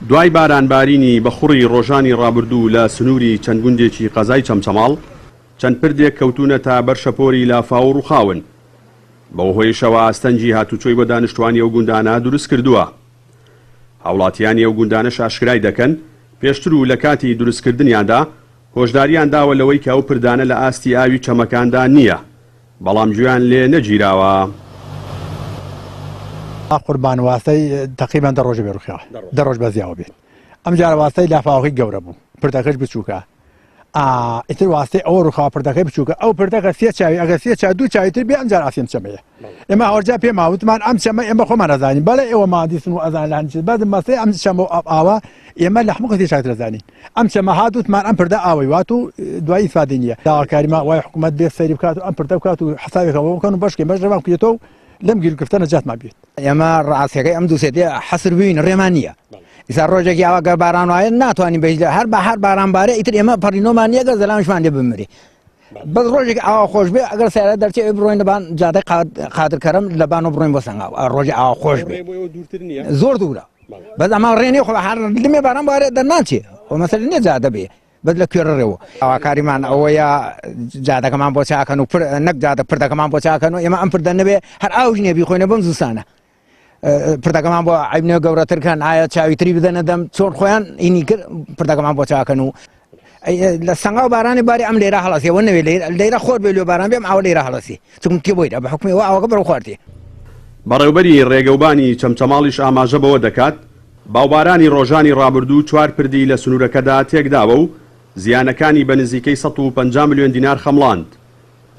دوای بارانبارینی بەخوڕی ڕۆژانی ڕابردوو لە سنووری چەند گوندێکی قەزای چەمچەماڵ، چەند پردێک کەوتوونەتە بەر شەپۆری لافاو و ڕووخاون. بەو هۆیەشەوە ئاستەنگی هاتوچۆی بۆ دانیشتووانی ئەو گوندانە دروستکردووە. هاوڵاتیانی ئەو گوندانەش ئاشکرای دەکەن، پێشتر و لە کاتی دروستکردنیاندا هۆشدارییان داوە لەوەی کە ئەو پردانە لە ئاستی ئاوی چەمەکاندا نییە، بەڵام گوێیان لێ نەگیراوە. قوربان واستەی تەقریبەن دە ڕۆژە بێ ڕوخیاوە دە ڕۆژ بە زیاوە بێت ئەم جارە واستەی لافاوەکەی گەورە بوو پردەکەش بچووکە ئیتر واستەی ئەوە ڕوخاوە پردەکەی بچووکە ئەو پردەکە سێ چاوی ئەگەر سێ چاو دوو چاوی تر بێ ئەم جار ئاسیم چەمەیە ئێمە هەورجا پێما وتمان ئەم چەمە ئێمە خۆمان ئەزانین بەڵێ ئێوە مادیسن و ئەزان لە هەندێک بەس مەسەی ئەم چەمە و ئاوا ئێمە لە هەموو کەسی چاکتر ئەزانین ئەم چەمە هات وتمان ئەم پردە ئاوەی وات و دوایی ئیسفادەی نییە داواکاریمان وای حکوومەت بێ سەیری بکات و ئەم پردە بکات و حسابێکەوە بکەن و بەشکێ بەش ڕێمان بکرێتەوە و لەم گیروگرفتە نەجاتمان بێت. ئێمە ڕاستەکەی ئەم دووسێتێ حەسر بووین ڕێمان نییە ئیسا ڕۆژێکی ئاوا گەر باران وایە ناتوانین بە هیچ هەر بە هەر باران بارێ ئیتر ئێمە پەڕینۆمان نییە گەر زەلامیشمان لێ بمرێ بەس ڕۆژێک ئاوا خۆش بێ ئەگەر سیارە دەرچێ ئێ بڕۆین لەبان جادەی قادر کەرەم لەبان و بڕۆین بۆ سەنگاو ڕۆژی ئاوا خۆش بێ زۆر دوورە بەس ئەمە ڕێ نییە خۆ هەر لمێ باران بارێ دەرناچێ خۆ مەسەلە نییە جادە بێ بەس لە کوێ ڕێوە داواکاریمان ئەوەیە جادەکەمان بۆ چاکەن و نەک جادە پردەکەمان بۆ چاکەن و ئێمە ئەم پردە نەبێ هەر ئاوش نییە بیخۆینە بەم زستانە پردەکەمان بۆ عیبنێ گەورەتر کەن ئایا چاوی تری بدەنە دەم چۆن خۆیان ئینی کرد پردەکەمان بۆ چاکەن و لە سەنگاو بارانی باری ئەم لێرە هەڵەسێ وە نەوێ لێرە خۆر بێ لێ باران بێم ئاوە لێرە هەڵەسی چونکە تێ بۆیرە بە حکومی ئەوە ئاوەکە بەرەو خوار تێ. بەڕێوبەری ڕێگەوبانی چەمچەماڵیش ئاماژە بەوە دەکات، باوبارانی ڕۆژانی ڕابردوو چوار پردی لە سنوورەکەدا تێکداوە و زیانەکانی بە نزیکەی 150 ملیۆن دینار خەمڵاند.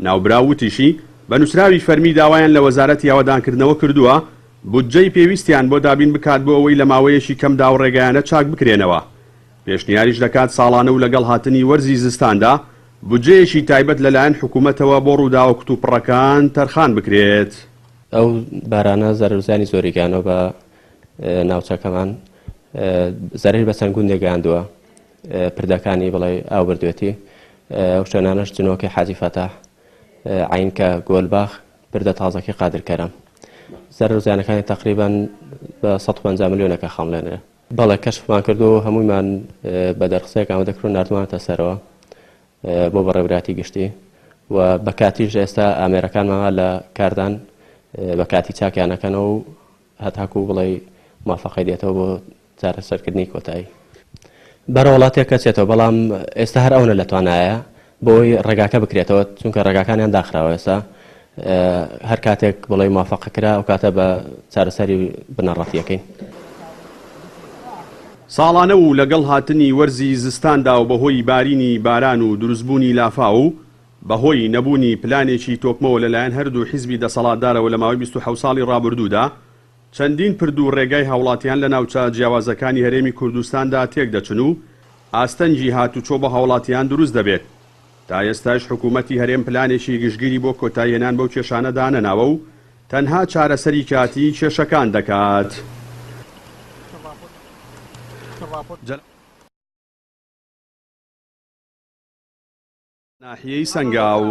ناوبراو وتیشی، بە نووسراوی فەرمی داوایان لە وەزارەتی ئاوەدانکردنەوە کردووە بودجەی پێویستیان بۆ دابین بکات بۆ ئەوەی لە ماوەیەکی کەمدا ئەو ڕێگایانە چاک بکرێنەوە. پێشنیاریش دەکات ساڵانە و لەگەڵ هاتنی وەرزی زستاندا بودجەیەکی تایبەت لەلایەن حکوومەتەوە بۆ ڕووداوە کوتوپڕەکان تەرخان بکرێت. ئەو بارانە زەرەر و زیانی زۆری گەیاندووە بە ناوچەکەمان، زەرەری بە چەند گوندێک گەیاندووە، پردەکانی بڵێ ئاو بردوێتی، ئەو شوێنانەش جنۆکەی حاجی فەتاح، عەینکە، گۆلباخ، پردە تازەکەی قادر کەرەم. زەرەر و زیانەکانی تەقریبەن بە 150 ملیۆنەکە خەمڵێنرێ. بەڵێ کەشفمان کردووە و هەموویمان بە دەرخستەیەک ئامادە کردووە ناردوومانەتە سەرەوە بۆ بەڕێوەبەرایەتی گشتی و بە کاتیش ئێستا ئامێرەکانمان لە کاردان بە کاتی چاکیان ئەکەنەوە و هەتاکوو بڵێی موافەقەی دێتەوە بۆ چارەسەرکردنی کۆتایی. بەرە وڵاتێک ئەچێتەوە بەڵام ئێستا هەر ئەونە لە توانایە بۆی ڕێگاکە بکرێتەوە چونکە ڕێگاکانیان داخراوە ئێستا هەر کاتێک بڵێ موافقە کرا ئەو کاتە بە چارەسەری بنەڕەتیەکەین. ساڵانە و لەگەڵ هاتنی وەرزی زستاندا و بەهۆی بارینی باران و دروستبوونی لافاو و بەهۆی نەبوونی پلانێکی تۆکمەوە لەلایەن هەردوو حیزبی دەسەڵاتدارەوە لە ماوەی 27 ساڵی ڕابردوودا چەندین پرد و ڕێگای هاوڵاتیان لە ناوچە جیاوازەکانی هەرێمی کوردستاندا تێکدەچن و ئاستەنگی هاتوچۆ بۆ هاوڵاتیان دروست دەبێت. تا ئێستاش حکومەتی هەرێم پلانێکی گشتگیری بۆ کۆتاییهێنان بەو کێشانە دانەناوە و تەنها چارەسەری کاتیی کێشەکان دەکات. ناحیەی سەنگاو.